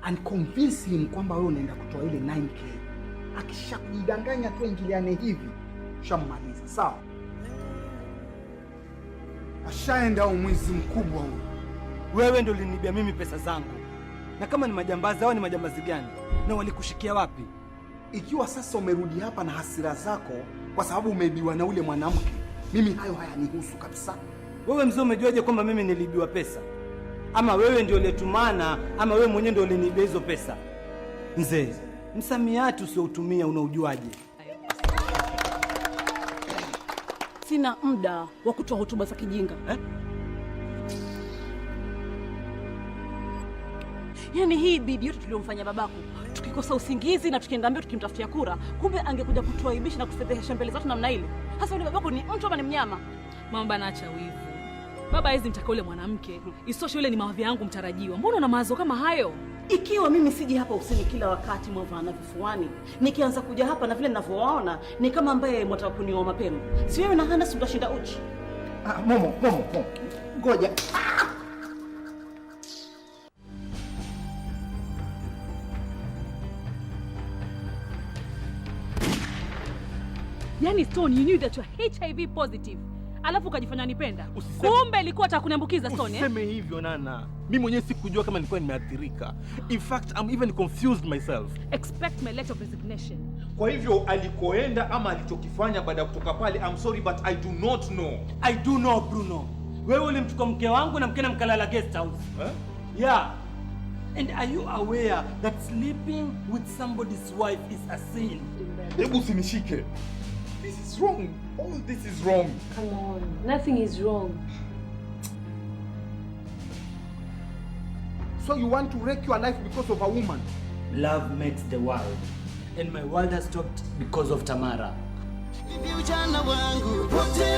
And convince him kwamba wewe unaenda kutoa ile 9K. Akishakujidanganya tu ingiliane hivi, ushammaliza, sawa? Ashaenda au mwizi mkubwa huyo. Wewe ndio ulinibia mimi pesa zangu, na kama ni majambazi, hao ni majambazi gani na walikushikia wapi? Ikiwa sasa umerudi hapa na hasira zako kwa sababu umeibiwa na ule mwanamke, mimi hayo hayanihusu kabisa. Wewe mzee, umejuaje kwamba mimi niliibiwa pesa? Ama wewe ndio uliyetumana, ama wewe mwenyewe ndio uliniibia hizo pesa? Mzee, msamiati usioutumia unaujuaje? Sina muda wa kutoa hotuba za kijinga, eh? Yaani hii bidii yote tuliyomfanya babako, tukikosa usingizi na tukienda mbio tukimtafutia kura, kumbe angekuja kutuaibisha na kufedhehesha mbele zetu namna ile. Hasa yule babako ni mtu ama ni mnyama? Mama bana, acha wivu. Baba hawezi mtaka yule mwanamke. Isitoshe yule ni mawavi yangu mtarajiwa. Mbona una mawazo kama hayo? Ikiwa mimi siji hapa usini kila wakati mwavana vifuani, nikianza kuja hapa na vile ninavyowaona ni kama ambaye mwataka kunioa mapema. Si wewe na Hana, si mtashinda uchi. Ah, Momo, Momo, Momo. Ngoja. Yaani Stone, you knew that you are HIV positive. Alafu ukajifanya nipenda. Kumbe ilikuwa nataka kuniambukiza Stone, eh? Usiseme hivyo Nana. Mimi mwenyewe sikujua kama nilikuwa nimeathirika. In fact, I'm even confused myself. Expect my letter of resignation. Kwa hivyo alikoenda ama alichokifanya baada ya kutoka pale, I'm sorry but I do not know. I do know, Bruno. Wewe ulimchukua mke wangu na mkena mkalala guest house. Eh? Yeah. And are you aware that sleeping with somebody's wife is a sin? Hebu usinishike. This is wrong. All this is wrong. Come on, nothing is wrong. So you want to wreck your life because of a woman? Love makes the world. And my world has stopped because of Tamara. Bibi ujana wangu potea.